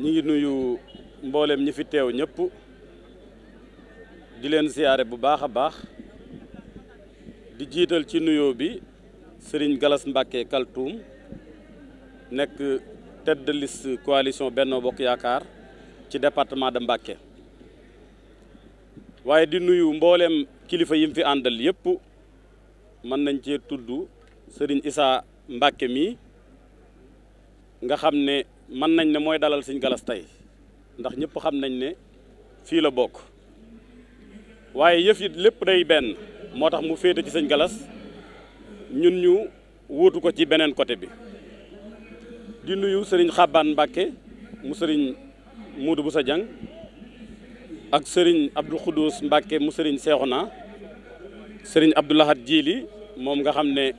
ñi ngi nuyu mboolem ñi fi teew ñëpp di leen siyaare bu baax a baax di jiital ci nuyoo bi Serigne Galas Mbacké Kaltoum nekk tête de liste coalition Benno Bokk Yaakaar ci département de Mbacké waaye di nuyu mboolem kilifa yi mu fi àndal yëpp mën nañ cee tudd Serigne Issa Mbacké mi nga xam ne mën nañ ne mooy dalal Serigne Galas tey ndax ñëpp xam nañ ne fii la bokk waaye yëf yi lépp day benn moo tax mu féete ci Serigne Galas ñun ñu wuutu ko ci beneen côté bi di nuyu Serigne Xaban Mbacké mu Serigne Modou Boussa Dieng ak Serigne Abdou Khoudous Mbacké mu Serigne Cheikhouna Serigne Abdoulahat Djili moom nga xam ne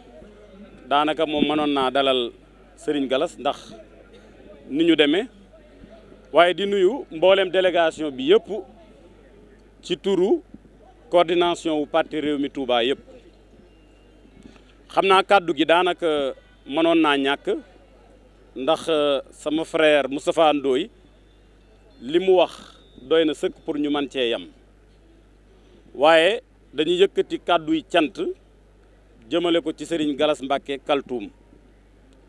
daanaka moom mënoon naa dalal Serigne Galas ndax ni ñu demee waaye di nuyu mboolem délégation bi yëpp ci turu coordination wu parti Rewmi Touba yëpp xam naa kàddu gi daanaka mënoon naa ñàkk ndax sama frère Moustapha Ndoye li mu wax doy na sëkk pour ñu mën cee yam waaye dañuy yëkkati kàddu yi cant jëmale ko ci Serigne Galas Mbacké Kaltoum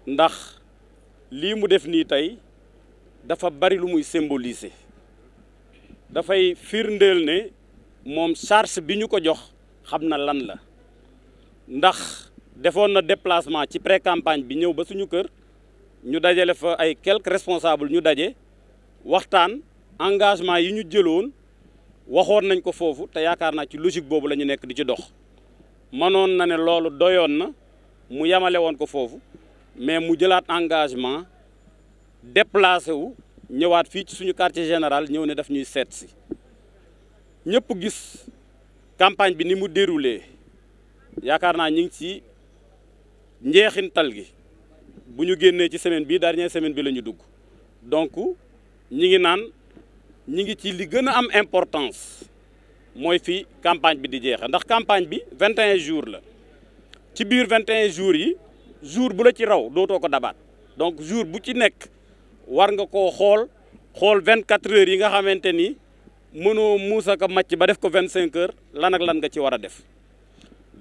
ndax lii mu def nii tey dafa bari lu muy symboliser dafay firndeel ne moom charge bi ñu ko jox xam na lan la ndax defoon na déplacement ci pré-campagne bi ñëw ba suñu kër ñu dajale fa ay quelques responsables ñu daje waxtaan engagement yi ñu jëloon waxoon nañ ko foofu te yaakaar naa ci logique boobu la ñu nekk di ci dox mënoon na ne loolu doyoon na mu yamale woon ko foofu mais mu jëlaat engagement déplacé wu ñëwaat fii ci suñu quartier général ñëw ne daf ñuy seet si ñëpp gis campagne bi ni mu déroulé yaakaar naa ñi ngi ci njeexintal gi bu ñu génnee ci semaine bi dernière semaine bi la ñu dugg donc ñi ngi naan ñi ngi ci li gën a am importance mooy fi campagne bi di jeexe ndax campagne bi 21 jours la ci biir 21 jours yi jour bu la ci raw dootoo ko dabaat donc jour bu ci nekk war nga koo xool 24 heures yi nga xamante ni mënoo muusa ko màcc ba def ko 25 heures lan ak lan nga ci war a def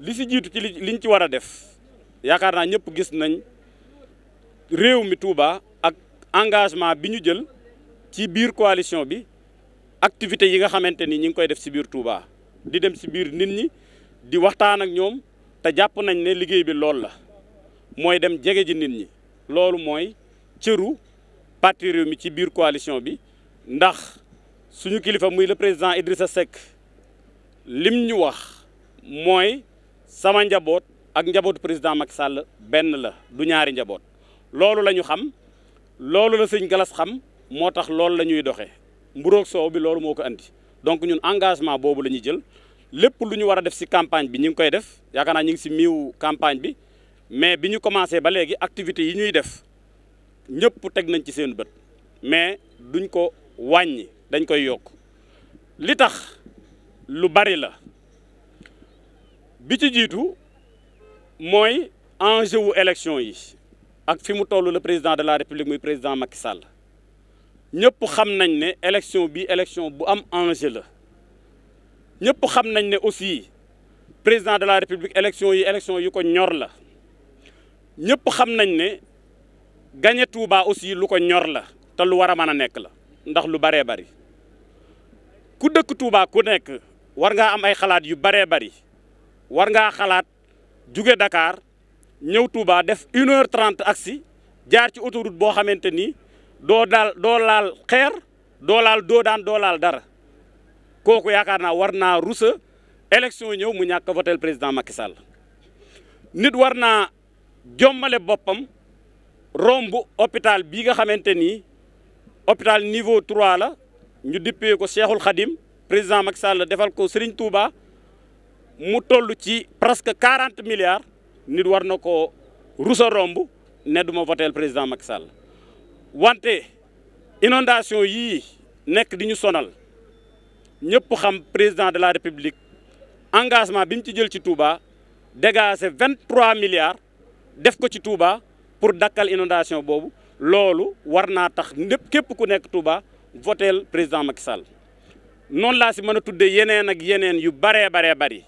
li si jiitu ci liñ ci war a def yaakaar naa ñëpp gis nañ Rewmi Touba ak engagement bi ñu jël ci biir coalition bi activités yi nga xamante ni ñi ngi koy def ci biir Touba di dem ci biir nit ñi di waxtaan ak ñoom te jàpp nañ ne liggéey bi loolu la mooy dem jege ji nit ñi loolu mooy cëru parti Rewmi ci biir coalition bi ndax suñu kilifa muy le président Idrissa Seck lim ñu wax mooy sama njaboot ak njabootu président Macky Sall benn la du ñaari njaboot loolu la ñu xam loolu la sëñ Galas xam moo tax loolu la ñuy doxee mburoog soow bi loolu moo ko andi donc ñun engagement boobu la ñuy jël lépp lu ñu war a def ci campagne bi ñu ngi koy def yaakaar naa ñu ngi ci miiw campagne bi mais bi ñu commencé ba léegi activités yi ñuy def ñëpp teg nañ ci seen bët mais duñ ko wàññi dañ koy yokk li tax lu bari la bi ci jiitu mooy enjeu wu élection yi ak fi mu toll le président de la république muy président Macky Sall ñëpp xam nañ ne élection bi élection bu am enjeu la ñëpp xam nañ ne aussi président de la république élection yi ko ñor la ñëpp xam nañ ne gagné Touba aussi lu ko ñor la te lu war a mën a nekk la ndax lu baree bari ku dëkk Touba ku nekk war ngaa am ay xalaat yu baree bari war ngaa xalaat jóge Dakar ñëw Touba def 1h30 aksi jaar ci autoroute boo xamante ni doo laal xeer doo laal dara kooku yaakaar naa war naa rusa élection ñëw mu ñàkk votel président Macky Sall nit war naa jommale boppam romb hôpital bii nga xamante ni hôpital niveau 3 la ñu dippee ko Cheikhul Khadim président Macky Sall defal ko Serigne Touba mu toll ci presque 40 milliards nit war na ko rusa romb ne duma votel président Macky Sall wante inondation yii nekk di ñu sonal ñëpp xam président de la république engagement bi mu ci jël ci Touba dégager 23 milliards def ko ci Touba pour dakkal inondation boobu loolu war naa tax lépp képp ku nekk Touba voteel président Macky Sall noonu laa si mën a tuddee yeneen ak yeneen yu baree bari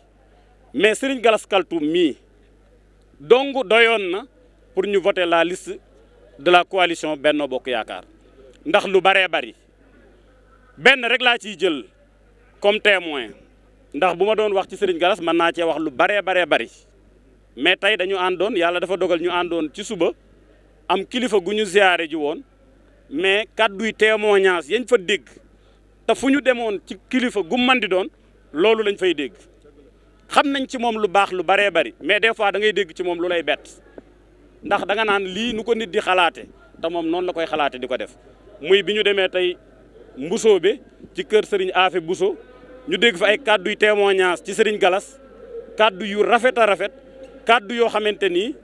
mais Serigne Gallas Kaltoum mii dong doyoon na pour ñu voter la liste de la coalition Benno Bokk Yaakaar ndax lu baree bari benn rek laa ciy jël comme témoin ndax bu ma doon wax ci Serigne Gallas mën naa cee wax lu baree bari mais tey dañu àndoon yàlla dafa dogal ñu àndoon ci suba am kilifa gu ñu ziyaare ji woon mais kàdduy témoignage yañ fa dégg te fu ñu demoon ci kilifa gu man di doon loolu lañ fay dégg xam nañ ci moom lu baax lu baree bari mais des fois da ngay dégg ci moom lu lay bett ndax da nga naan lii nu ko nit di xalaate te moom noonu la koy xalaate di ko def muy bi ñu demee tey Mbusoobe ci kër Serigne Afe Bousso ñu dégg fa ay kàdduy témoignage ci Serigne Gallas kàddu yu rafet a rafet kàddu yoo xamante ni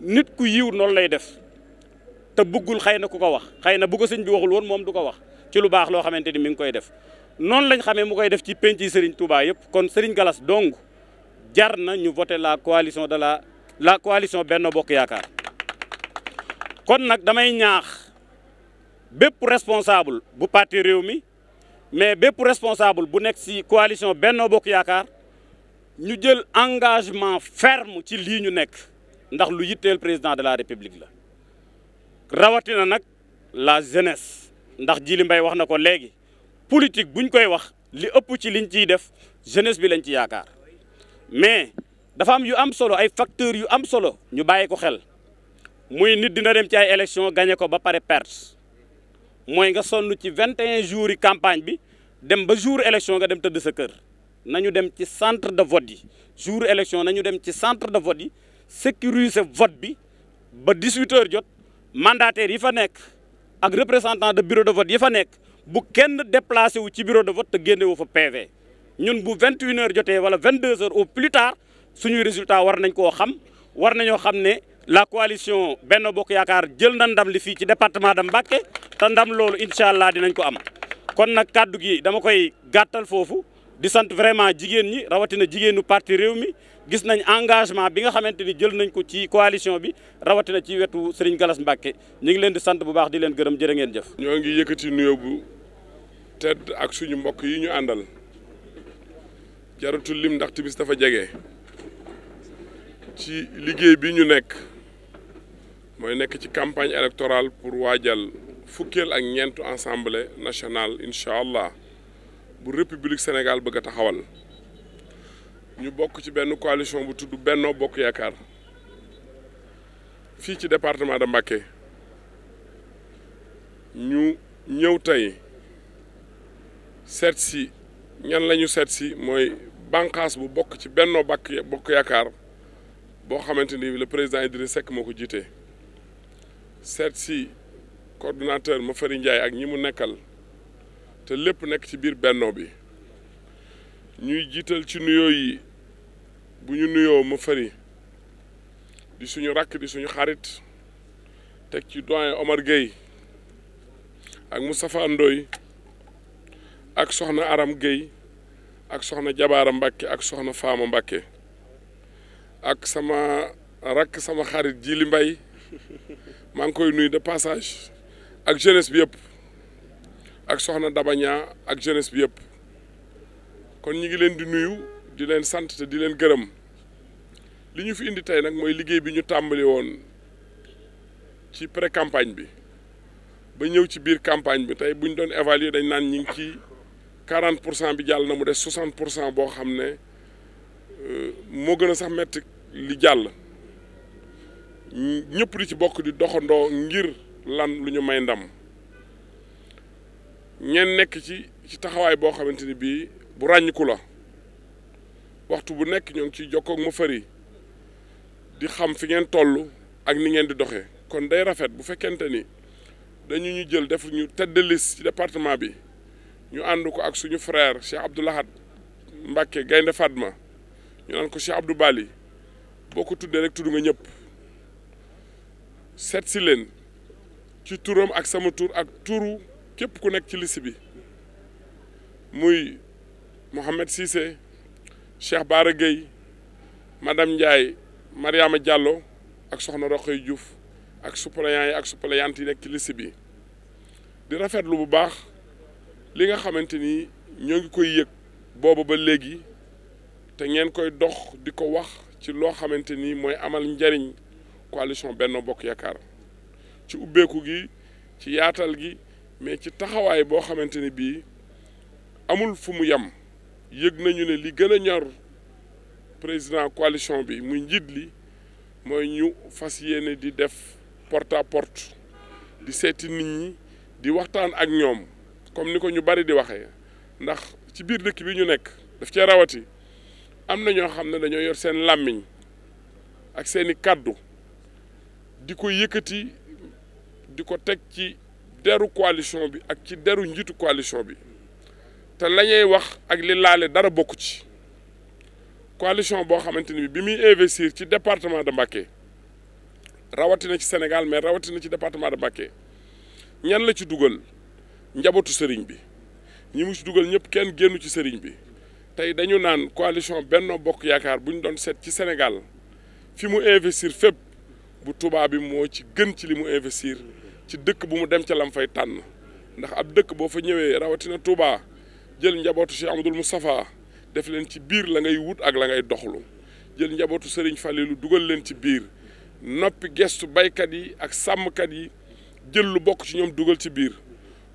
nit ku yiw noonu lay def te bëggul xëy na ku ko wax xëy na bu ko sëñ bi waxul woon moom du ko wax ci lu baax loo xamante ni mi ngi koy def noonu lañ xamee mu koy def ci penc yi Serigne Touba yëpp kon Serigne Gallas dong jar na ñu voter la coalition de la coalition Benno Bokk Yaakaar kon nag damay ñaax bépp responsable bu parti Rewmi mais bépp responsable bu nekk ci coalition Benno Bokk Yaakaar ñu jël engagement ferme ci lii ñu nekk ndax lu yitteel président de la République la rawatina nag la jeunesse ndax Djily Mbaye wax na ko léegi politique buñ koy wax li ëpp ci liñ ciy def jeunesse bi lañ ci yaakaar mais dafa am yu am solo ay facteurs yu am solo ñu bàyyi ko xel muy nit dina dem ci ay élection gagné ko ba pare perte mooy nga sonn ci 21 jours yi campagne bi dem ba jour élection nga dem tëdd sa kër nañu dem ci centre de vote yi jour élection nañu dem ci centre de vote yi sécuriser vote bi ba 18h jot mandataires yi fa nekk ak représentant de bureau de vote yi fa nekk bu kenn déplacé wu ci bureau de vote te génne wu fa PV ñun bu 21h jotee wala 22h au plus tard suñuy résultat war nañ koo xam war nañoo xam ne la coalition Benno Bokk Yaakaar jël na ndam li fii ci département de Mbacké te ndam loolu incha allah dinañ ko am kon nag kàddu gi dama koy gàttal foofu di sant vraiment jigéen ñi rawatina jigéenu parti Rewmi gis nañ engagement bi nga xamante ni jël nañ ko ci coalition bi rawatina ci wetu Serigne Gallas Mbacké ñu ngi leen di sant bu baax di leen gërëm jërë ngeen jëf. ñoo ngi yëkkati nuyoo bu tedd ak suñu mbokk yi ñu àndal jaratul lim ndax timis dafa jege ci liggéey bi ñu nekk mooy nekk ci campagne électorale pour waajal fukkeel ak ñeentu assemblée nationale incha allah bu république Sénégal bëgg a taxawal ñu bokk ci benn coalition bu tudd Benno Bokk Yaakaar fii ci département de Mbacké ñu ñëw tey seet si ñan la ñu seet si mooy bànqaas bu bokk ci Benno Bokk Yaakaar boo xamante ni le président Idrissa Seck moo ko jiite seet si coordonnateur Mafari Ndiaye ak ñi mu nekkal te lépp nekk ci biir Benno bi ñuy jiital ci nuyoo yi bu ñu nuyoo Mafari di suñu rakk di suñu xarit teg ci doyen Omar Gueye ak Moustapha Ndoye ak soxna Aram Gueye ak soxna Jabaara Mbacké ak soxna Faama Mbacké ak sama rakk sama xarit Djily Mbaye maa ngi koy nuyu de passage ak jeunesse bi yëpp ak soxna Dabaña ak jeunesse bi yëpp kon ñu ngi leen di nuyu di leen sant te di leen gërëm li ñu fi indi tey nag mooy liggéey bi ñu tàmbali woon ci pré campagne bi ba ñëw ci biir campagne bi tey bu ñu doon évaluer dañ naan ñu ngi ci 40% bi jàll na mu des 60% boo xam ne moo gën a sax metti li jàll ñëpp di ci bokk di doxandoo ngir lan lu ñu may ndam ñeen nekk ci taxawaay boo xamante ni bii bu ràññiku la waxtu bu nekk ñoo ngi ciy jokkoo ak Mafari di xam fi ngeen toll ak ni ngeen di doxee kon day rafet bu fekkente ni dañu ñu jël def ñu tête de liste ci département bi ñu ànd ko ak suñu frère Cheikh Abdou Lahad Mbacké Gaynde Fatma ñu naan ko Cheikh Abdou Bali boo ko tuddee rek tudd nga ñëpp seet si leen ci turam ak sama tur ak turu képp ku nekk ci liste bi muy Mohamed Cissé Cheikh Bara Gueye madame Ndiaye Mariama Diallo ak soxna Rokhaya Diouf ak suppléants yi ak suppléantes yi nekk ci liste bi di rafetlu bu baax li nga xamante ni ñoo ngi koy yëg boobu ba léegi te ngeen koy dox di ko wax ci loo xamante ni mooy amal njariñ coalition Benno Bokk Yaakaar ci ubbeeku gi ci yaatal gi mais ci taxawaay boo xamante ni bii amul fu mu yem yëg nañu ne li gën a ñor président coalition bi muy njiit li mooy ñu fas yéene di def porte à porte di seeti nit ñi di waxtaan ak ñoom comme ni ko ñu bari di waxee ndax ci biir dëkk bi ñu nekk daf cee rawati am na ñoo xam ne dañoo yor seen làmmiñ ak seeni kàddu di ko yëkkati di ko teg ci deru coalition bi ak ci deru njiitu coalition bi te la ñuy wax ak li laale dara bokku ci coalition boo xamante ni bi muy investir ci département de Mbacké rawatina ci Sénégal mais rawatina ci département de Mbacké ñan la ci dugal njabootu sëriñ bi ñi mu ci dugal ñëpp kenn génnu ci sëriñ bi tey dañu naan coalition Benno Bokk Yaakaar bu ñu doon seet ci Sénégal fi mu investir fépp bu Touba bi moo ci gën ci li mu investir ci dëkk bu mu dem ca lam fay tànn ndax ab dëkk boo fa ñëwee rawatina Touba jël njabootu Cheikh Amadou Moustapha def leen ci biir la ngay wut ak la ngay doxlu jël njabootu Serigne Fallilou dugal leen ci biir noppi gestu baykat yi ak sàmmkat yi jël lu bokk ci ñoom dugal ci biir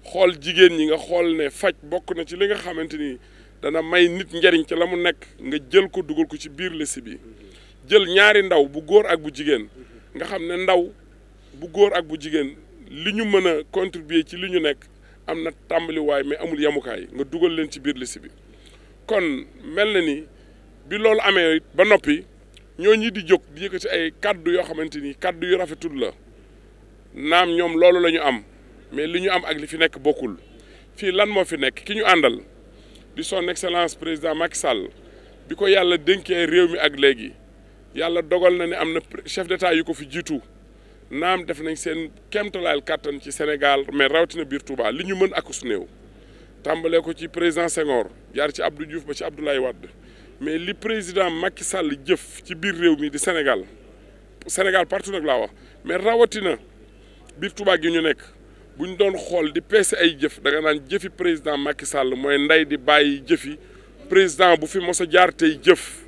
xool jigéen ñi nga xool ne faj bokk na ci li nga xamante ni dana may nit njariñ ci la mu nekk nga jël ko dugal ko ci biir liste bi jël ñaari ndaw bu góor ak bu jigéen nga xam ne ndaw bu góor ak bu jigéen li ñu mën a contribuer ci li ñu nekk am na tàmbaliwaay mais amul yemukaay nga dugal leen ci biir liste bi kon mel na ni bi loolu amee ba noppi ñoo ñi di jóg di yëkkati ay kaddu yoo xamante ni kaddu yu rafetul la naam ñoom loolu la ñu am mais li ñu am ak li fi nekk bokkul fii lan moo fi nekk ki ñu àndal di son excellence président Macky Sall bi ko yàlla dénkee réew mi ak léegi yàlla dogal na ne am na chef d'état yu ko fi jiitu naam def nañ seen kéemtalaayal kàttan ci Sénégal mais rawatina biir Touba li ñu mën ak su néew tàmbalee ko ci président Senghor jaar ci Abdou Diouf ba ci Abdoulaye Wade mais li président Macky Sall jëf ci biir réew mi di Sénégal partout nag laa wax mais rawatina biir Touba gi ñu nekk bu ñu doon xool di peese ay jëf da nga naan jëfi président Macky Sall mooy ndey di bàyyi jëfi président bu fi mos a jaar tey jëf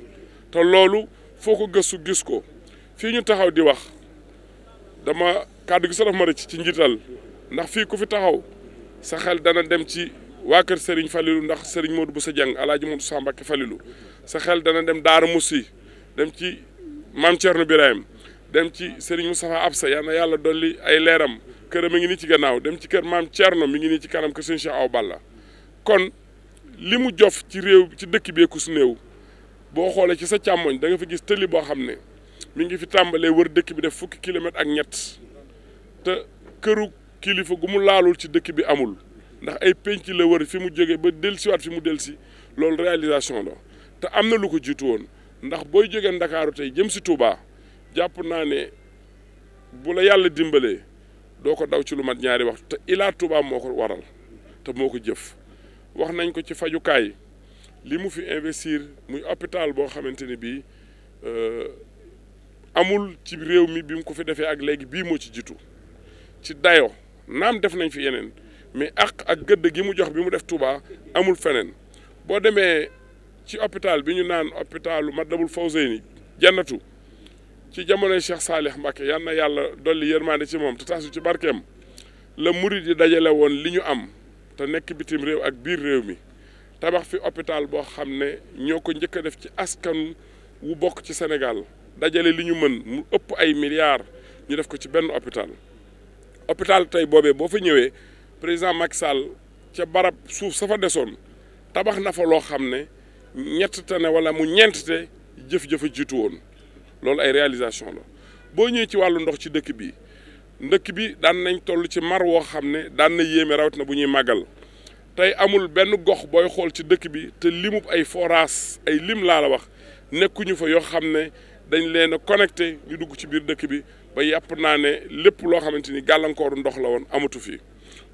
te loolu foo ko gëstu gis ko fii ñu taxaw di wax dama kàddu gi sa daf ma rëcc ci njiital ndax fii ku fi taxaw sa xel dana dem ci waa kër Serigne Fallilou ndax Serigne Modou Boussa Dieng Alaaji Modou Sa Mbacké Fallilou sa xel dana dem Daara Moussi dem ci Maam Thierno Birahim dem ci Serigne Moustapha Absa yal na yàlla dolli ay leeram këram a ngi nii ci gannaaw dem ci kër Maam Thierno mi ngi nii ci kanam kër Serigne Cheikh Awa Balla kon li mu jof ci réew ci dëkk bi ku su néew boo xoolee ci sa càmmoñ da nga fa gis tëli boo xam ne mi ngi fi tàmbalee wër dëkk bi def fukki kilomètre ak ñett te këru kilifa gu mu laalul ci dëkk bi amul ndax ay penc la wër fi mu jógee ba dellusiwaat fi mu dellusi loolu réalisation la te am na lu ko jiitu woon ndax booy jógee Ndakaaru tey jëm si Touba jàpp naa ne bu la yàlla dimbalee doo ko daw ci lu mat ñaari waxtu te Ila Touba moo ko waral te moo ko jëf wax nañ ko ci fajukaay li mu fi investir muy hôpital boo xamante ni bii amul ci réew mi bi mu ko fi defee ak léegi bii moo ci jiitu ci dayo naam def nañ fi yeneen mais ak gëdd gi mu jox bi mu def Touba amul feneen boo demee ci hôpital bi ñu naan hôpitalu Matlaboul Fawzeyni jannatu ci jamonoy Cheikh Salih Mbacké yal na yàlla dolli yërmande ci moom te tasu ci barkeem la murid yi dajale woon li ñu am te nekk bitim réew ak biir réew mi tabax fi hôpital boo xam ne ñoo ko njëkk a def ci askan wu bokk ci Sénégal dajale li ñu mën mu ëpp ay milliards ñu def ko ci benn hôpital tey boobee boo fa ñëwee président Macky Sall ca barab suuf sa fa desoon tabax na fa loo xam ne ñett te ne wala mu ñeent te jëf-jëfa jiitu woon loolu ay réalisation la boo ñëwee ci wàllu ndox ci dëkk bi daan nañ toll ci mar woo xam ne daan na yéeme rawat na bu ñuy màggal tey amul benn gox booy xool ci dëkk bi te limub ay forage ay lim laa la wax nekkuñu fa yoo xam ne dañ leen a connecté ñu dugg ci biir dëkk bi ba yàpp naa ne lépp loo xamante ni gàllankooru ndox la woon amatu fi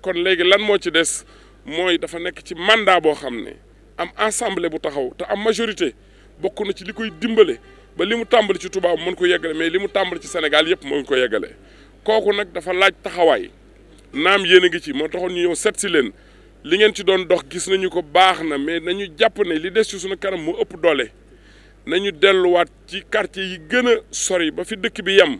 kon léegi lan moo ci des mooy dafa nekk ci mandat boo xam ne am assemblée bu taxaw te am majorité bokk na ci li koy dimbale ba li mu tàmbali ci Touba mën ko yeggale mais li mu tàmbali ci Sénégal yëpp mën ko yeggale kooku nag dafa laaj taxawaay naam yéen a ngi ci moo taxoon ñu ñëw seet si leen li ngeen ci doon dox gis nañu ko baax na mais nañu jàpp ne li des ci suñu kanam moo ëpp doole nañu delluwaat ci quartier yi gën a sori ba fi dëkk bi yem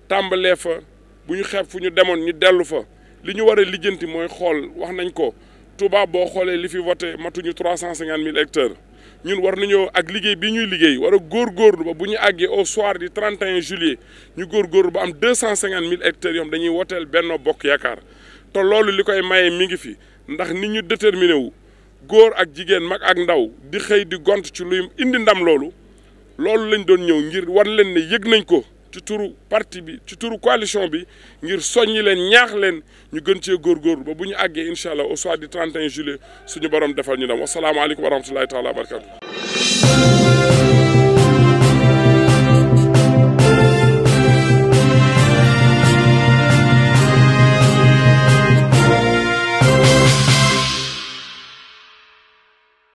tàmbalee fa bu ñu xeeb fu ñu demoon ñu dellu fa li ñu war a lijjanti mooy xool wax nañ ko Touba boo xoolee li fi voté matuñu 350 000 hectares ñun war nañoo ak liggéey bi ñuy liggéey war a góorgóorlu ba bu ñu àggee au soir du 31 juillet ñu góorgóorlu ba am 250 000 hectares yoo xam dañuy woteel Benno Bokk Yaakaar te loolu li koy maye mi ngi fi ndax nit ñu déterminé wu góor ak jigéen mag ak ndaw di xëy di gont ci luy indi ndam loolu lañ doon ñëw ngir war leen ne yëg nañ ko ci turu parti bi ci turu coalition bi ngir soññi leen ñaax leen ñu gën cee góorgóorlu ba bu ñu àggee incha allah au soir du 31 juillet suñu borom defal ñu dem wasalaamaaleykum wa rahmatulahi taala wa barakatu